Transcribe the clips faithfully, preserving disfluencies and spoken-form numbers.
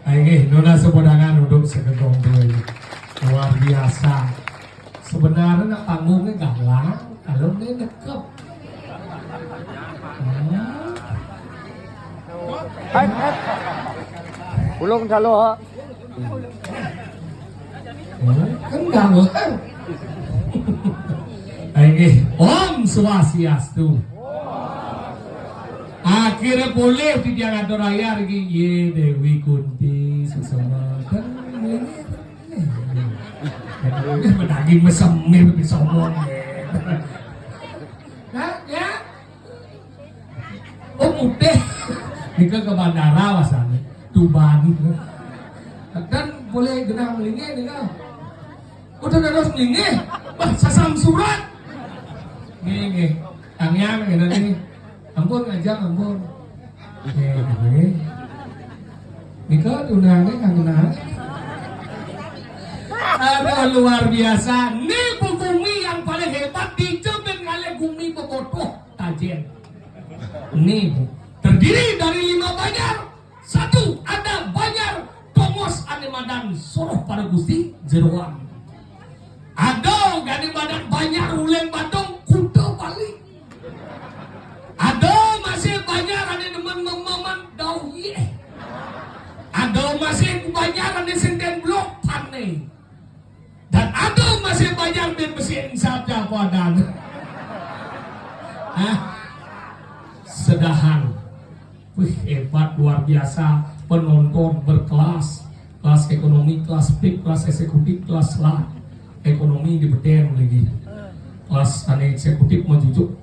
Inggih, nunas tepuk tangan untuk Sega Gondrong. Luar biasa. Sebenarnya nak panggungnya galang, kalau ini dekep. Hai, hai. Ulung calo, ha. Kan galang. Inggih, Om Swastiastu. Akhirnya boleh di Diang Atur Ayar iki. Ye Dewi Kunti Susuma. Kan ini, ini. Menagih mesemir di somong. Nah, ya. Oh, putih. Nika ke bandara wasane. Tuban. Dan boleh genang melinggih nika. Udah terus melinggih. Bah, sasam surat. Nggih, nggih. Tangian ngene nggih. Ampun aja, ampun. Nggih, nggih. Nika tunange kangenan. Aduh, luar biasa. Ini bu gumi yang paling hebat di Jebin ngalih gumi bebotoh tajen. Ini bu terdiri dari lima banjar. Satu, ada banjar Tongos ane madan Soroh Para Gusti Jeroan. Ada gane madan banjar Uleng Badung Kuta Bali. Ada masih banjar ane demen mememan Dauh Yeh. Ada masih banjar ane senden blok Pane. Dan ada masih banjar bin besi insap japadan. Hah? Sedahan. Wih, hebat luar biasa. Penonton berkelas. Kelas ekonomi, kelas pip, kelas eksekutif, kelas lat. Ekonomi di beten lagi. Kelas ane eksekutif menjujuk.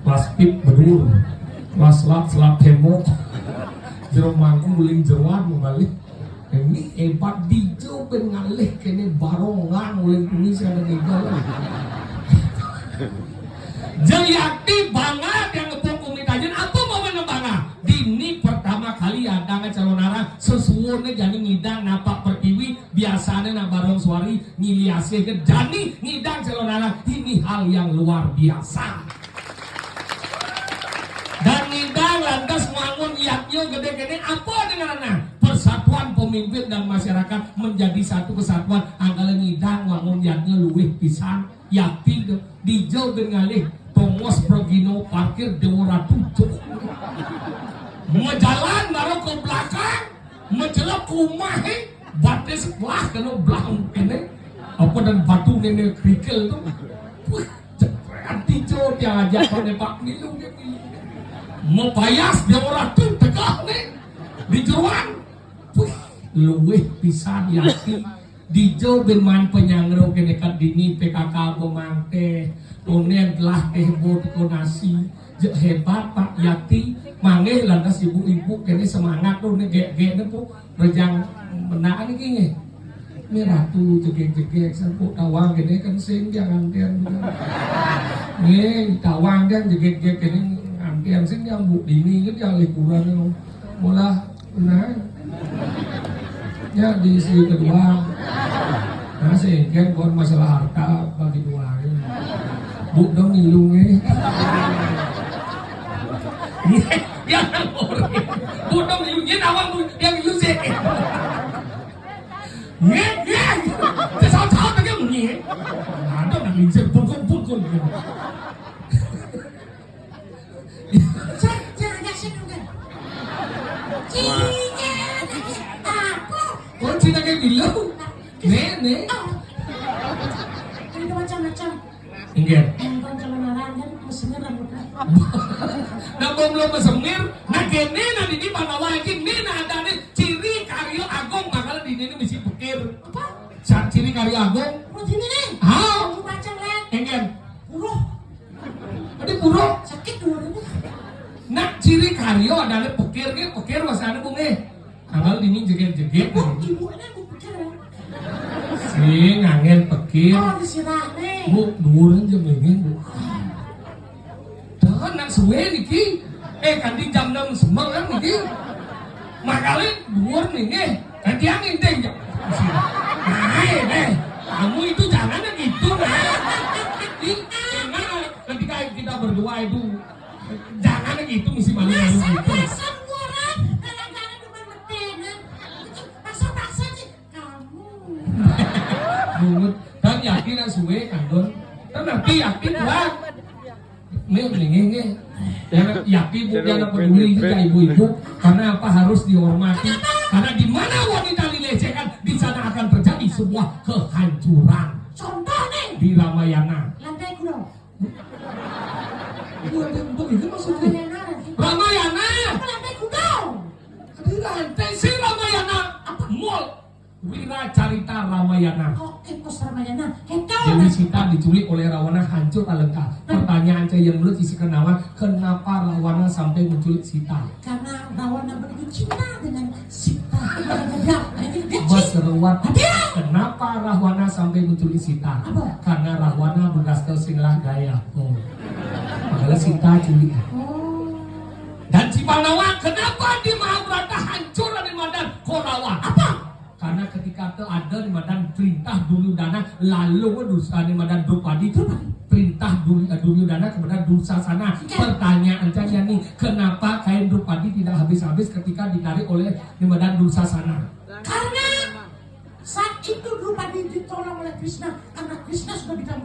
Kelas pip bedur. Kelas lat, selat tembok. Jero mangku muling jeroan balik. Ini hebat dijo ben ngalih kene barongan oleh kumis ada tinggal. Jayakti bangga yang ngepung kumi tajen apa mau mana bangga? Dini pertama kali ada nge calon arah sesuwun jani ngidang napak pertiwi biasane nak barong suari ngili asih ke jani ngidang calon arah ini hal yang luar biasa. Dan ngidang lantas ngwangun yadnya gede kene apa dengan anak persatuan pemimpin dan masyarakat menjadi satu kesatuan angkala ngidang ngwangun yadnya luwih pisan yakti tu dijo ben ngalih tongos progino parkir dewa ratu tu mejalan baru ke belakang menjelok ke rumah eh batis belah kena belah kene apa dan batu nene kerikil tu Wih, Antico dia ajak pada Pak Milu dia Milu. Mau payas dia orang tu tegak ni di jeruan. Wih, luwih pisan yakin. Dijo bin man penyangro kene kat dini P K K bomang teh. Onen lah teh bo teko nasi. Je hebat Pak Yati. Manggih lantas ibu-ibu kene semangat tu ni gek-gek ni pu. Rejang menaan iki nggih. Ini ratu jegek-jegek sampuk tawang gini kan sing dia ngantian juga. Nih tawang kan jegek-jegek gini ngantian sing dia mbok dini kan dia liburan lo. Mula nah. Ya di sisi kedua. Nah sih kan kon masalah harta bagi dua hari. Bu dong ilunge. Ya, ya, Bu dong ilunge nawang bu yang ilu sih. Nggih, nggih. Sesat-sesat iki muni. Ada nang lingsir bungkul-bungkul. Cek, cek, cek, cek, cek. Cek, cek, cek, apa? Oh, cek kayak bilu. Nek, nek. Ada macam-macam. Inggih. Kan calon arang kan mesennya rambutnya. Nah, belum belum mesemir, nah kene nah dini manawa iki ne nah adane ciri karya agung bakal dini ini mesti pikir. Apa? Sa ciri karya agung. Mau sini nih. Ah, Mau baca ngeliat. Inggih. Buruh. Tadi buruh. Sakit dulu ini. Nah, ciri karya adane pikir ki pikir wasane bunge. Kalau dini jeget-jeget. Oh, ibu ini aku pikir. Sing angin pikir. Oh, disirahne. Bu, dhuwur aja mendingan, Bu. Jangan nak suwe niki. Eh, kan di jam enam semeng kan niki. Makanya dhuwur niki. Kan tiang inting. Nah, eh, kamu itu jangan gitu, nah. Di, karena ketika kita berdoa itu, jangan gitu mesti malu-malu gitu. Masa orang kadang-kadang cuma metin, nah. Bungut. Dan yakin nak suwe kandun. Kan nanti yakin, Bang. Nih, nih, nih, nih. Ya, yakin, Bu, jangan peduli juga ibu-ibu. Karena apa harus dihormati? Karena di mana wanita dilecehkan, di sana akan terjadi sebuah kehancuran. Contoh nih. Di Ramayana. Lantai kuda. Lantai kuda itu maksudnya? Ramayana, Ramayana. Apa lantai kuda? Ada lantai si Ramayana. Apa? Mall. Wira Carita Ramayana. Oh, epos Ramayana. Kita Dewi Sita diculik oleh Rawana, hancur alengka. Pertanyaan saya yang menurut isi kenawan, kenapa Rawana sampai menculik Sita? Karena Rawana begitu cinta dengan Sita. Dia, dia, dia Bos cinta. Ruwet. Ada. Kenapa Rawana sampai menculik Sita? Apa? Karena Rawana berasal singlah gaya. Oh. Makanya Sita culik. Oh. Dan Cipanawa, kenapa di Mahabharata hancur di Madan Korawa? Apa? Karena ketika itu ada di Madan perintah Duryodana, lalu dosa di Madan Drupadi. Drupadi. Perintah Dur- eh, Duryodana kepada Dursasana. Iya. Pertanyaan saya nih, kenapa kain Drupadi tidak habis-habis ketika ditarik oleh di Madan Dursasana? Karena saat itu Drupadi ditolong oleh Krishna, karena Krishna sudah bilang,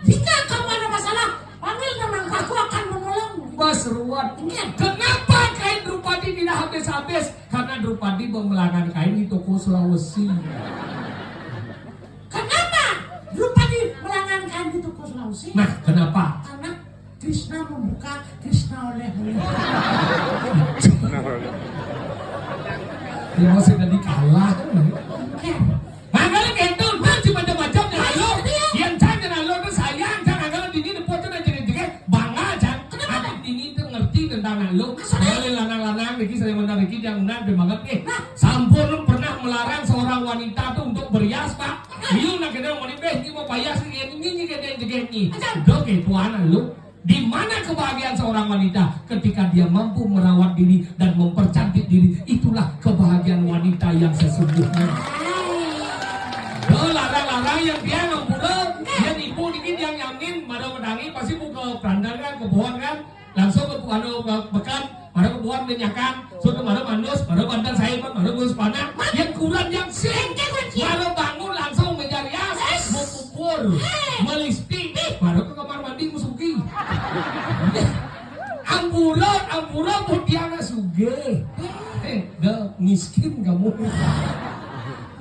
"Jika kamu ada masalah, panggil teman aku akan menolongmu." Bos Ruwet. Iya. Kenapa kain Drupadi tidak habis-habis? Karena Drupadi memelangan kain di toko Sulawesi. Kenapa Drupadi melangan kain di toko Sulawesi? Nah, kenapa? Karena Krishna membuka, Krishna oleh. Dia mau sudah dikalah. Oke. Makanya gitu, nanti macam-macam dengan lo. Iya. Yang saya dengan lo tuh sayang, jangan kalau dini depo tuh udah jadi-jadi bangga, Cang. Kenapa? Anak dini tuh ngerti tentang anak lo. Maksudnya? Kalau lanang-lanang, niki saya mandang niki yang benar, dia banget nih. Nah. Sampun pernah melarang seorang wanita tuh untuk berias, Pak. Iya, nak kena mau dibeh, ini mau payas, ini, ini, ini, ini, ini. Ajar. Dok, itu anak lo. Di mana kebahagiaan seorang wanita? Ketika dia mampu merawat diri dan mempercantik diri, itulah kebahagiaan wanita yang sesungguhnya. Lo larang-larang yang dia ngempura, yang ibu dikit yang nyamin, mara wedangi pasti buka perandan kan, ke pohon kan, langsung ke anu, ke bekan, mara ke pohon menyakan, sudah mara manus, mara bantal saya, mara manus panak, yang kurang yang sing, mara bangun langsung mencari as, mau pupur, mau lipstik, mara ke kamar mandi, mau suki. Ampura, ampura, pun dia anak sugih. Eh, dah miskin kamu.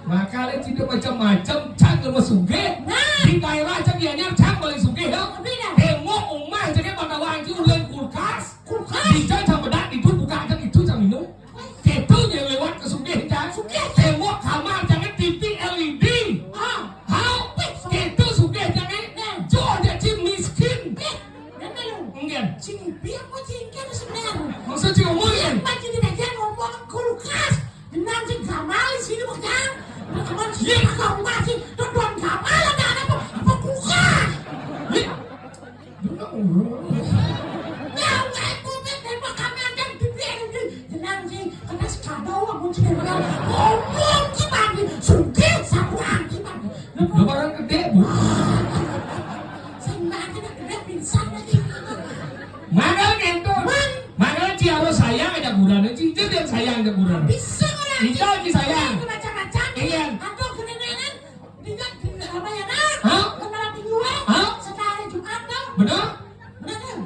Makanya tidak macam-macam, Cang, lemes sugih. Nah. Di daerah Cang, dia nyar, Cang, paling sugih, ya. Tapi dah. Tembok rumah, Cang, pada wajib udah kulkas. Kulkas? Di Cang, Cang bedak, itu buka aja, itu Cang minum. Gitu ya lewat ke sugih, Cang. Sugih. Tembok kamar, Cang, T V L E D. Ah. Hau? Wih, sugih. Gitu sugih, Cang, eh. Nah. Jauh dia, Cing, miskin. Eh, bener lu. Enggak. Cing, biar gua cingkir sebenarnya. Maksud Cing umur, ya? Apa jadi bagian ngomong kulkas? Jenang sing gamal di sini, Bang, Jang. Teman sini kagak rumah sih, tuh Tuan gamal ada apa? Apa kulkas? Iya. Bener. Ya, enggak, itu, Bang, dari Bang, kami ada di P N D. Jenang sih, kena sekado, aku sih, Bang. Ngomong gimana? Sugih, sabuan gimana? Lu barang gede, Bu. Sing banget, gede pingsan lagi. Mangga gitu. Man. Mangga Ci harus sayang aja gurane, Ci. Ci dia sayang aja gurane. Bisa orang. Bisa, Ci sayang. Macam-macam. Iya. Atau gini-gini. Tinggal di apa ya, Nak? Hah? Ke malam minggu, eh? Hah? Setelah hari Jumat, tuh. Bener? Bener, kan?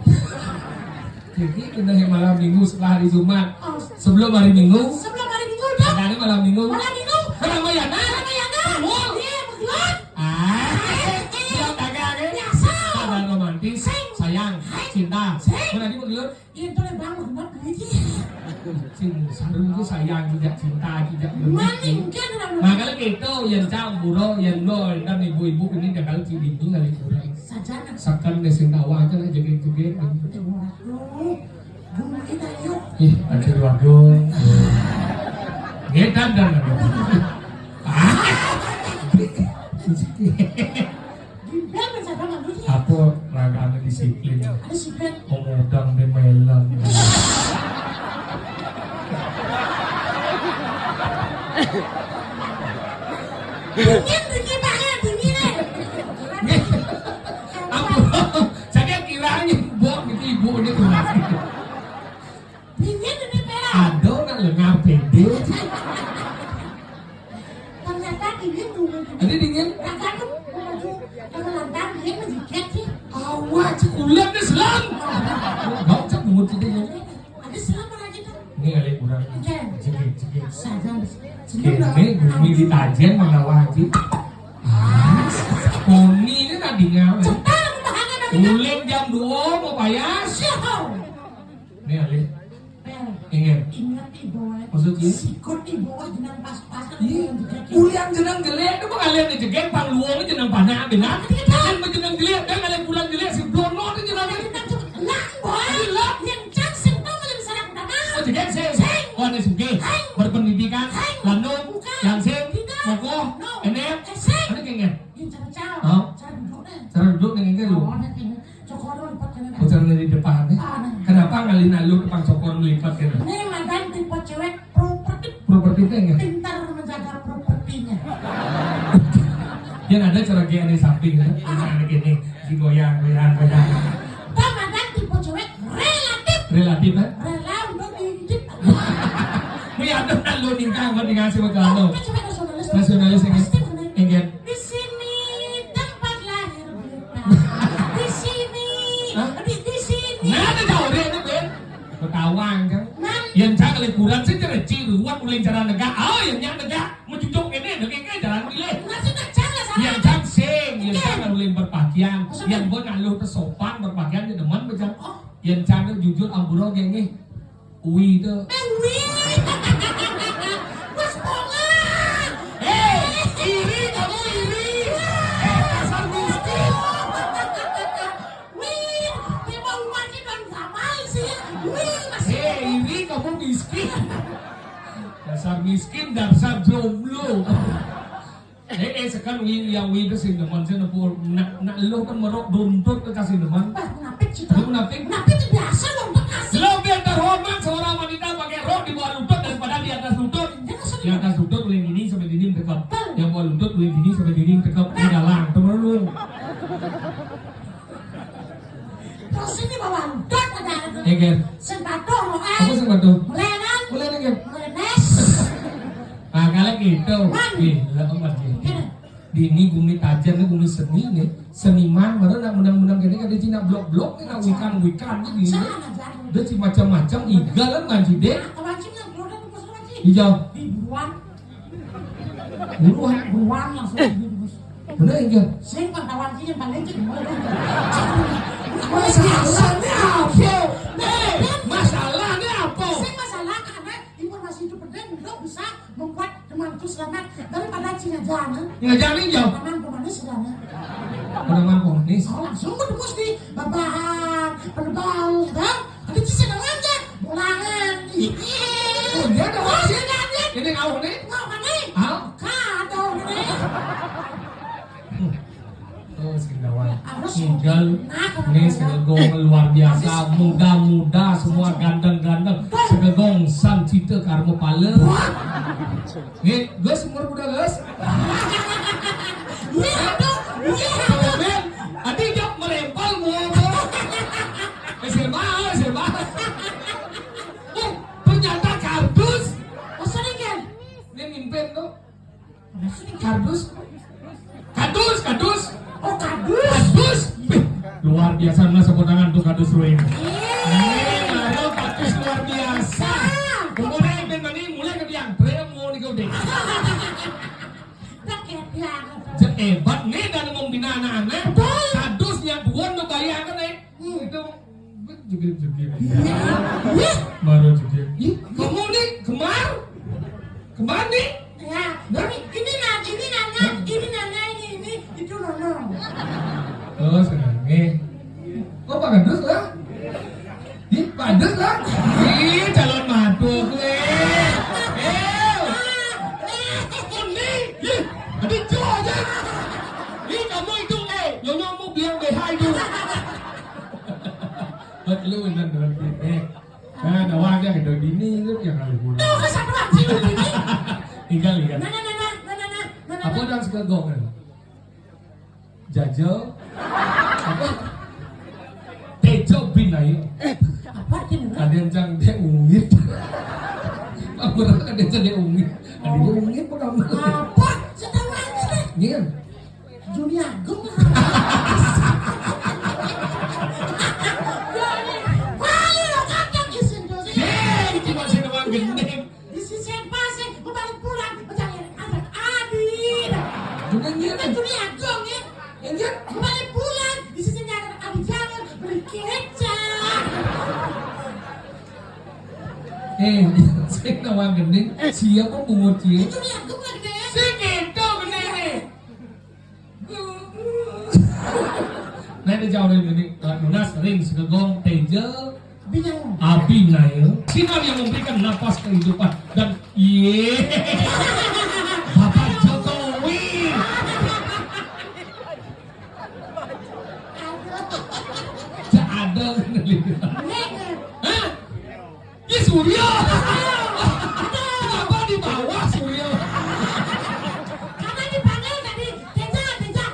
Jadi, kena hari malam minggu setelah hari Jumat. Oh. Sebelum hari Minggu. Sebelum hari Minggu, tuh. Hari malam minggu. Malam minggu. Kenapa ya, Nak? Kenapa ya, Nak? Betul. Iya, betul. Ah, eh, eh. Siap dagang, eh? Biasa. Ada romantis, sing, sayang, hai, cinta. Sing. Mana tadi begitu? Itu lah bang, benar duit. Sing, sarung itu sayang, tidak cinta, tidak benar. Maling kan, orang. Makanya gitu, yang campur, yang lo, dan ibu-ibu ini dah kalau cili ini kali kurang. Sajana. Sakan deh sing tawa aja lah, joget-joget. Betul, waduh. Bunyi ayo. Ih, akhir waduh. Ngedan dan aduh. Ah. Gimana cara manusia? Apa ragane disiplin? Ada sipet. Ngomong udang di melang. Dingin, dingin banget, dingin, eh. Apa? Saya kiranya bok gitu, ibu ini tuh. Dingin ini merah. Ada nak lengah pede. Ternyata dingin dulu. Ada dingin? Kagak tuh. Kalau lantang dia menjikat sih. Awak cekulan ni selam. Kau cak bungut kita ya. Ada selam apa lagi tuh? Ni alih kurang. Oke. Jegit, jegit. Saja. Kene bumi ditajen mengawah haji. Ah, poni ni nak dengar. Cepat aku bahannya nak dengar. Uling jam dua mau payas. Siapa? Ni alih. Ingat. Ingat ibu. Maksudnya? Sikut ibu jenang pas-pas. Iya. Ulian jenang jelek tu pengalian ni jegek pang luang jenang panak benar. Kan jenang jelek kan ada bulan jelek si blono tu jenang jelek. Lah, boy. Lah. Yang cang simpang paling salah pertama. Oh, jegek sih. Sing. Oh, ada sugih. Sing. Berpendidikan. Sing. Lanung. Bukan. Langsing. Tidak. Mokoh. No. Enem. Eh, sing. Ada kengnya? Yang cara-cara. Oh. Cara duduk ni. Cara duduk ni kengnya lu. Oh, ada kengnya. Cokor lipat kan. Oh, cara dari depan ni. Ah, nah. Kenapa ngalih nalu depan cokor lipat kan? Ni madan tipe cewek properti. Properti tu enggak? Pintar menjaga propertinya. Yang ada cara gaya di samping kan? Ini ada gini, si goyang, goyang, goyang. Bang madan tipe cewek relatif. Relatif kan? Rela untuk diintip. Ni ada nalu ningkang buat dengan si betul. Oh, kan cewek nasionalis. Nasionalis enggak? Pasti menang. Enggak. Di sini tempat lahir berita. Di sini. Hah? Di, di sini. Nah, ada jauh dia tu, Ben. Ketawang kan. Nah. Yang cak liburan sih cereci ruwet uling cara negak. Oh, yang nyak negak. Mencucuk ini, negak ini jalan pilih. Nah, sih tak cak lah sama. Yang cak sing, yang cak uling berpakaian. Maksudnya? Yang bon aluh tu sopan berpakaian dia demen macam. Oh. Yang cak tu jujur amburo geng ni. Ui tu. Eh, ui. Mas Bonga. Eh, iri kamu iri. Eh, dasar miskin. Wih, tiba umat ni kan gamal sih. Wih, Mas. Eh, iri kamu miskin. Dasar miskin, dasar jomblo. Eh, eh, sekan wi, yang wi tu sing demen, sing nepuk, nak, nak lo kan merok dontut ke kasih demen. Bah, munafik sih. Dia munafik. Munafik tu biasa dontut kasih. Lebih terhormat seorang wanita pakai rok di bawah lutut daripada di atas lutut. Dia kasih. Di atas lutut boleh gini sampai dinding tekap. Betul. Yang bawah lutut boleh gini sampai dinding tekap. Di dalam, tu merulung. Terus ini bawah lutut ada. Eh, Ger. Sing patuh, lo, eh. Apa sing patuh? Mulai, kan? Mulai, kan? Mulai, nes. Nah, kalau gitu. Man. Ih, lah, amat, ya. Gini. Di ini bumi tajam, ini bumi seni, nih. Seniman, baru nak menang-menang gini, kan dia cina blok-blok, nih, nak wikan-wikan, nih, gini. Sana, sana. Dia cina macam-macam, igal, kan, manji, deh. Nah, kalau manji, nggak perlu ada bungkus manji. Hijau. Di buruan. Buruan. Buruan langsung dibungkus. Bener, enggak? Sing pantauan sih yang paling cek. Masalahnya apa? Nih, masalahnya apa? Sing masalah karena informasi itu penting untuk bisa membuat temanku selamat daripada Cina Jana. Cina Jana, ya? Teman pemanis Jana. Teman pemanis. Oh, langsung bertemu di babak penerbang, gitu. Ada sih seneng aja. Bolangan. Iya. Oh, dia ada. Oh, dia ada. Ini kau nih? Kau mana? Hah? Kado nih. Oh, sing gawat. Harus. Tinggal. Nah, kalau nih, kado. Segegong luar biasa, muda-muda, semua ganteng-ganteng. Betul. Segegong sang cita karma pala. Wah. Nih, Gus, umur muda, Gus. Iya, tuh. Iya, tuh. Ben, adi jok merempal, mau, mau. S M A, S M A. Oh, ternyata kardus. Maksudnya, kan? Ini mimpin tuh. Kardus. Kardus, kardus. Oh, kardus. Kardus. Wih, luar biasa, mana, tepuk tangan tuh kardus Ruin. Ini baru kardus luar biasa. Umurnya ben mani mulai ke tiang, tren mau nih kau deh. Cek hebat nih, dan mau bina anak-anak. Betul. Kardus yang buan tuh bayangkan, eh. Hmm. Itu jegit-jegit. Iya. Baru jegit. Ih, kamu nih kemar? Kemar nih? Ya, ini, ini nanya, ini nanya, ini nanya, ini, ini, itu nono. Oh, senang nih. Oh, Pak Gandus lah? Ih, Pak Gandus lah? Ih, calon mantu gue. Eh, ini, ih, ada cowok aja. Ih, kamu itu, eh, nyonya mau bilang B H itu. Buat lu, Intan, dalam duit, eh. Nah, ada warga gitu, bini itu yang kali pulang. Tuh, ke satu lagi, bini. Tinggal, ya. Nah, nah, nah, nah, nah, nah, nah, nah, nah. Apa dan segegong, kan? Jajo. Apa? Tejo bin ayo. Apa artinya? Ada yang cang dia ungit. Apa ada yang cang dia ungit? Ada dia ungit apa kamu? Apa? Setahu aja deh. Iya. Juni Agung lah. Kan Juni Agung ya. Inggih. Balik bulan di sisi nyata ada jalan beli kecap. Eh, sing nawang gending, sia kok bungut cie. Itu nih aku nggak gede. Sing itu gending nih. Nah, ini jauh dari gending. Eh, nunas ring segegong teje. Bingung. Abi nail. Sinar yang memberikan napas kehidupan dan iye. Bapak Jokowi. Cak ada. Hah? Ya Surya. Kenapa di bawah Surya? Karena dipanggil tadi, "Teja, Teja."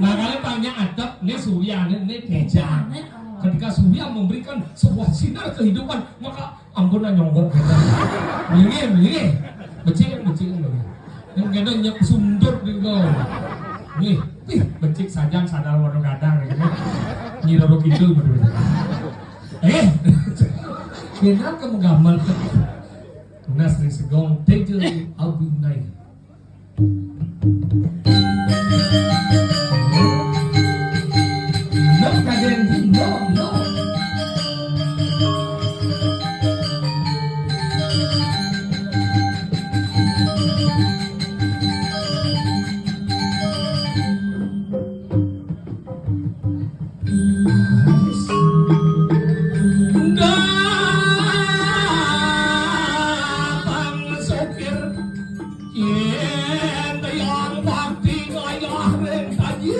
Nah, kalian panggilnya Atep, ini Surya, ini, ini Teja. Ketika Surya memberikan sebuah sinar kehidupan, maka ampun lah nyonggok kita. Begini, begini. Becik, becik, begini. Yang kita nyep sundut di kau. Nih, nih, becik sajan sadar warna gadang gitu. Nyi Roro Kidul menurut. Eh, benar kamu gamal. Nunas ring segong teje abinai. No kaden di no no. Datang sopir, yen yang bakti ngayah ring kaji.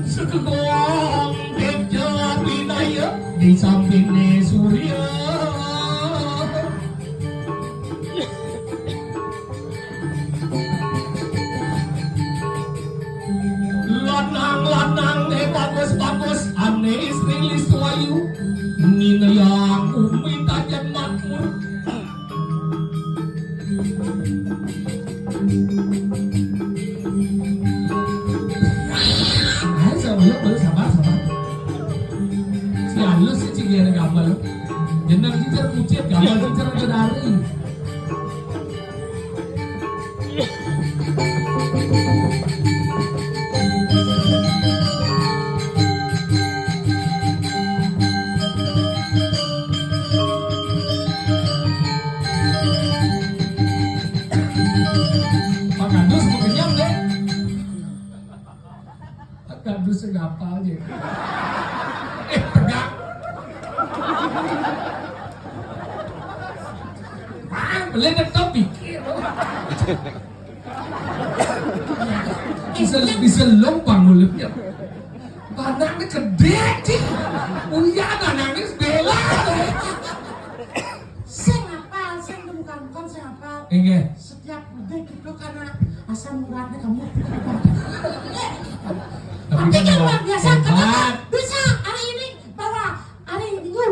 Sekegong teja pinaya di sampingne Surya. Lanang-lanang ne bagus-bagus, ane istri listu ayu, ngineyang umi tajen makmur. Ayo, sabar, sabar, sabar. Si halus sih, cik, ya, gambar. Jeneng cicer kucit, gambar cicer aja dari. Pak Kandus mau kenyang deh. Pak Kandus segapal aja. Eh, tegak. Wah, beli tetep pikir. Bisa, bisa lompat mulutnya. Panaknya gede, cik. Uya anaknya bela. Sing apal, sing bukan, bukan sing apal. Inggih. Setiap udah gitu karena asam uratnya kamu. Tapi kan luar biasa, hebat. Karena bisa hari ini bawa hari Minggu.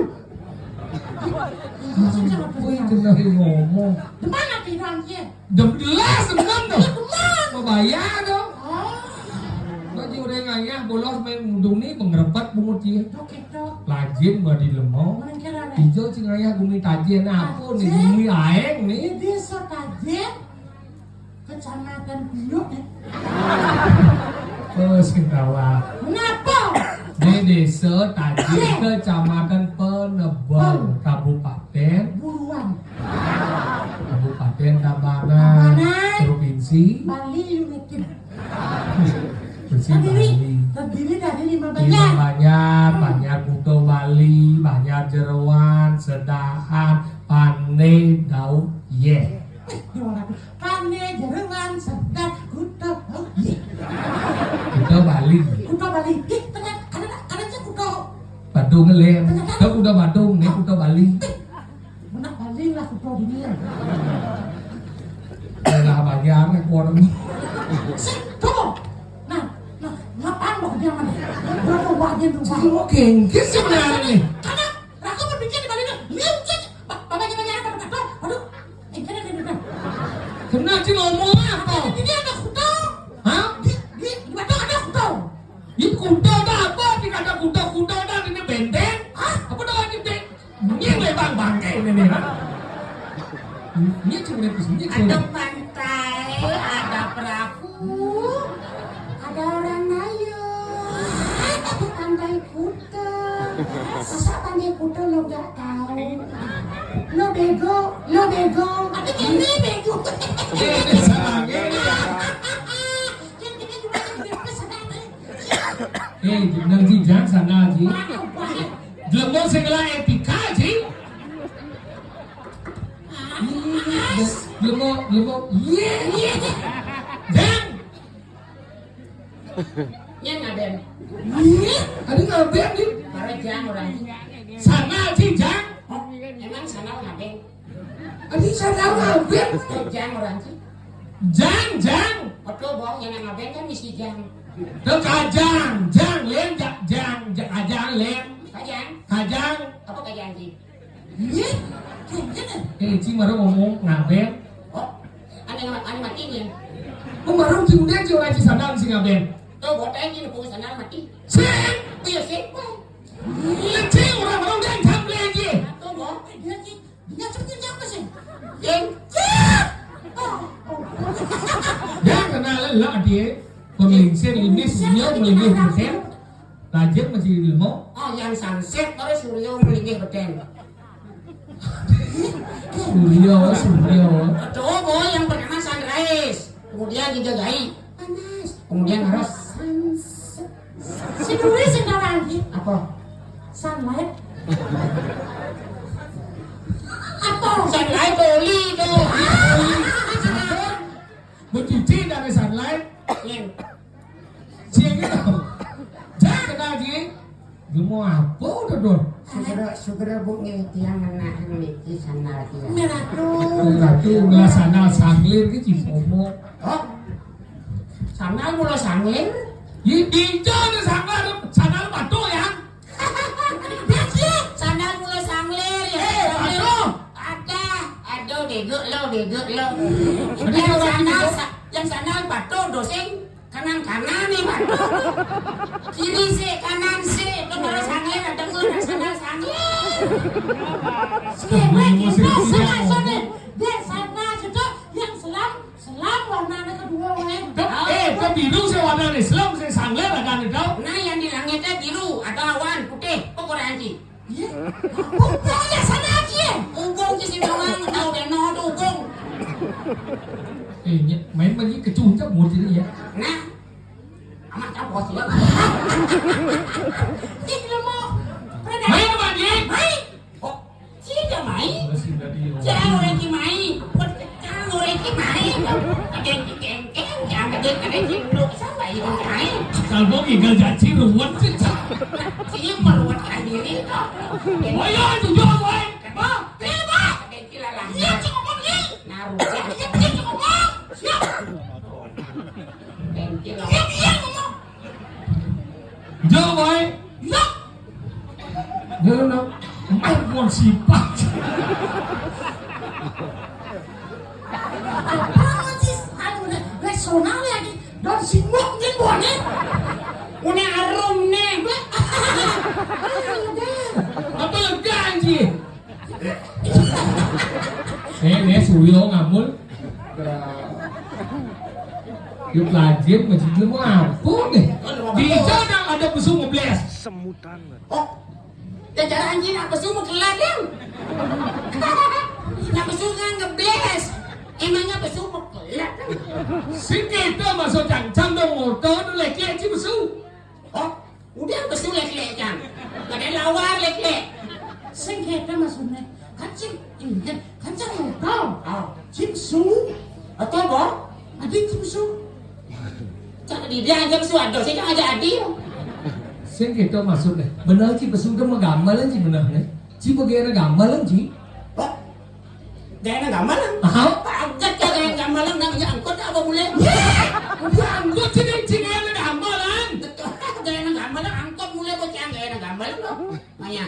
Wih, kena ngomong. Di mana tidurnya? Dem jelas, dem tuh. Iya, benar. Mau bayar dong. Oh. Baju orang ayah bolos main mudung nih, mengerepat bungut dia. Oke, Lajin badi lemong, ijo cing ayah gumi tajin. Apa nih? Gumi aeng nih. Di Desa Tajin, Kecamatan Piuk, ya. Oh, sing kawat. Kenapa? Di Desa Tajin, Kecamatan Penebel, Kabupaten Buruan. Kabupaten Tabanan, Provinsi Bali United. Terdiri, terdiri dari lima banjar. Lima banjar, Banjar Kuta Bali, Banjar Jeroan, Sedahan, Pane, Dauh, Yeh. Pane, Jeroan, Sedahan, Kuta, Dauh, Yeh. Kuta Bali. Kuta Bali. Ih, ternyata ada, ada aja Kuta Badung, lem. Ternyata Kuta Badung, nih Kuta Bali. Nak balik lah ke dunia. Lah, bayar nih, kuat. Sik, tunggu. Nah, nah, ngapain mau dia mana? Berapa wagen tuh, Bang? Lu kengkis sebenarnya nih. Karena aku berpikir di balik, lihat, cek. Ba-, babanya banyak apa, Bang? Aduh, eh, kena, kena, kena. Kena, Cil, ngomong apa? Ini ada Kuta. Hah? Di, di, di Batam ada Kuta. Ini Kuta ada apa? Di kata Kuta, Kuta ada, ini benteng. Hah? Apa dah wajib deh? Ini memang bangke ini nih, ha? Ini cuma itu, ini cuma. Ada pantai. Ada perahu, ada orang naik, ada pantai Kuta. Masa pantai Kuta lo nggak tahu? Lo bego, lo bego. Tapi ini bego. Ini salah, ini ya. Yang kita juga bego, sedang. Eh, nang jijang sana, Ji. Mana, mana? Jelema sing ngelah etika, Ji. Ih, jelema, jelema. Iya, iya. Jang. Nyén ngabén. Iya, ada ngabén, Ji. Para jang orang. Sana, Ji, jang. Oh, emang sana ngabén. Adi sadar ngabén. Jang orang sih. Jang, jang. Betul, Bong, yang ngabén kan misi jang. Tuh kajang, jang, lén, ja-, jang, ja-, kajang, lén. Kajang? Kajang. Apa kajang sih? Iya, kajang. Eh, Ci baru ngomong ngabén. Oh, aneh, aneh mati nih. Kok baru Ci udah Ci orang Ci sadar si ngabén. Tuh, buat aja nih, sandal mati. Sih. Iya, sih. Iya, Ci, orang baru udah jam lagi. Tuh, Bong. Iya, sih. Dia cerita siapa sih? Yang cek. Oh, oh. Ya, kenal lah dia. Pemingsir ini senyum lebih persen. Rajin masih ilmu. Oh, yang sunset baru Suryo melinggih beten. Suryo, Suryo. Coba yang pertama sunrise, kemudian dijagai. Panas. Kemudian harus sunset. Si Dwi sing lagi. Apa? Sunlight. Apa? Sunlight oli itu. Bercuci dari sunlight. Iya. Siangnya apa? Jangan kenal dia. Dia mau apa udah dong? Segera, segera bu nih tiang anak niki sandal dia. Merah tuh. Merah tuh, nggak sandal sanglir ke Cipomo. Oh, sandal mula sanglir? Di, di, sandal, sandal batu ya? Sandal mula sanglir ya. Eh, sandal. Aduh. Ada, aduh, bego lo, bego lo. Yang sandal, sa-, yang sandal batu dosing kanan-kanan nih, batu. Kiri sih, kanan sih. Itu baru sanglir, ada pun sandal sanglir. Sih, gue gitu, sih, sih, nih. Dia sandal itu yang selam Selam warnanya kedua wae. Tuh, eh, kok biru sih warnanya? Selam sih sangler ada nih, tau? Nah, yang di langitnya biru, ada awan putih, kok kurang sih? Iya. Pokoknya sana aja. Ungkung sih si doang, tahu beno tuh ungkung. Eh, main lagi kecuncak mau sini ya. Nah, amat apa sih? Ini mau. Main apa, Ji? Main. Oh, sida mai. Sida mai. Cang orang ki mai. Cang orang ki mai. Ada ki kengkeng, ada ki ada ki lu. Siapa yang mai? Kalau mau gigal jaci ruwet sih, Cak. Sini meruwet diri kok. Oh iya, itu juga, boy. Apa? Apa? Ada ki lalah. Iya, cek ngomong, iya. Naruh. Iya, iya, cek ngomong. Siap. Ada ki lalah. Iya, iya, ngomong. Jauh, boy. Iya. Dia bilang, "Emang gua sifat." Apa sih? Anu, udah, personal lagi. Don singok nih, buahnya. Punya arum nih. Apa lega, anjir? Eh, nih, Suryo ngamul. Yuk, lajim, masih belum apa nih? Di sana ada besung ngebles. Semutan. Oh, ya, cara anjing nak besu mau kelat, Yang. Nak besu kan ngebles. Emangnya besu mau kelat, Yang? Sing kita masuk cangcang dong, motor tu lek-lek ci besu. Oh, udah besu lek-lek, Yang. Kada lawar lek-lek. Sing kita masuknya. Kan sing, iya, kan sing motor. Ah. Ci besu. Atau apa? Ada ci besu. Cak di dia aja besu ada, saya aja adil. Sing gitu maksudnya. Bener ci besu udah menggambalan ci bener nih. Ci bagaimana gambalan ci? Pak, gaya gambalan? Aha. Pagat ya gaya gambalan, nak aja angkot apa mulai? Ya, angkot ci, ci gaya gambalan. Betul, gaya gambalan angkot mulai bocah gaya gambalan loh. Maya.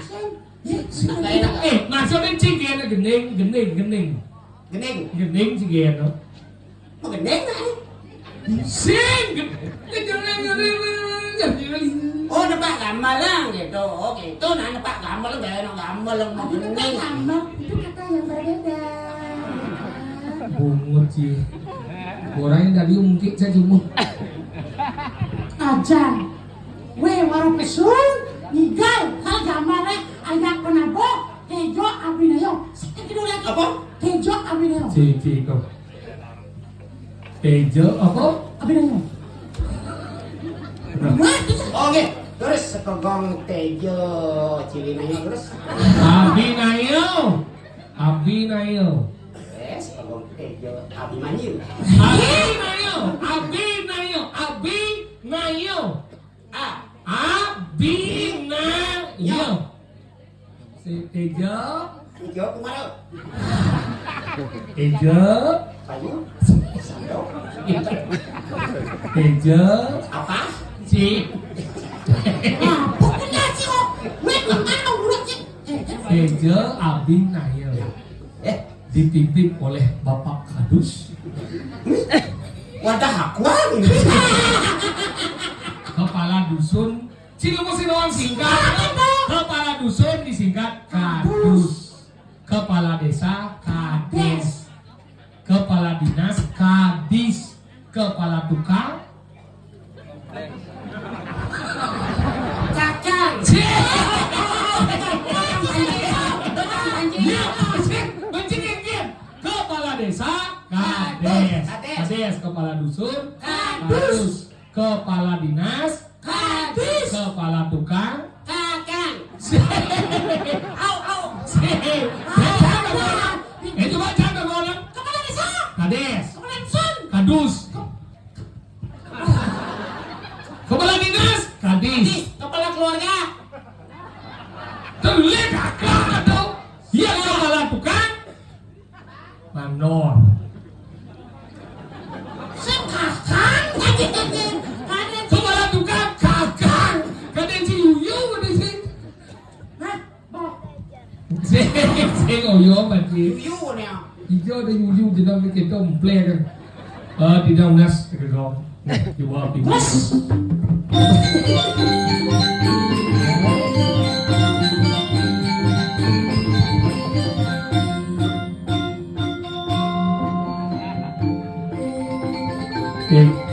Eh, maksudnya ci gaya gening, gening, gening. Gening. Gening ci gaya. Magendeng, nah. Sing. Oh, nepak gambalang gitu. Oh, gitu. Nah, nepak gambalang, gaya nepak gambalang, magendeng. Gambar itu kata yang berbeda. Bungut sih. Orang yang tadi mungkin saya cuma. Ajan. Wé, waro pesun, nigal, ka gambaré, aya penado, Téjo Abinayo. Sing kedua lagi. Apa? Téjo Abinayo. Cik, cik, kok. Téjo apa? Abinayo. Wah, itu. Oh, nggih. Terus sekogong Téjo Cilinayo terus. Abinayo. Abinayo. Eh, sekogong Téjo Abimanyu. Abinayo. Abinayo. Abinayo. A. Abinayo. Si Téjo. Téjo kumaha? Téjo. Bayu. Sando. Téjo. Apa? Si. Nah, pokoknya si, oh, wé, kumaha urut si. Téjo Abinayo. Eh, dipimpin oleh Bapak Kadus. Wadah aku ini. Kepala dusun. Cina mesti doang singkat. Kepala dusun disingkat Kadus. Kepala desa Kades. Kepala dinas Kadis. Kepala tukang Kakang. Iya, mancing, mancing, mancing. Kepala desa Kades. Kades. Kades. Kepala dusun Kadus. Kadus. Kepala dinas Kadis. Kepala tukang Kakang. Au, au. Itu baca ke orang. Kepala desa Kades. Kepala dusun Kadus. Kepala dinas Kadis. Kepala keluarga. Terlihat kakak atau? Iya, kepala tukang mandor. Sing kakang. Kepala tukang kakang. Kadén si Yuyu di sini. Hah? Sing, sing Yuyu berarti. Yuyu nih. Ijo ada Yuyu jeneng kita emplek. Eh, tidak unas kedok. Coba pindah. Oke.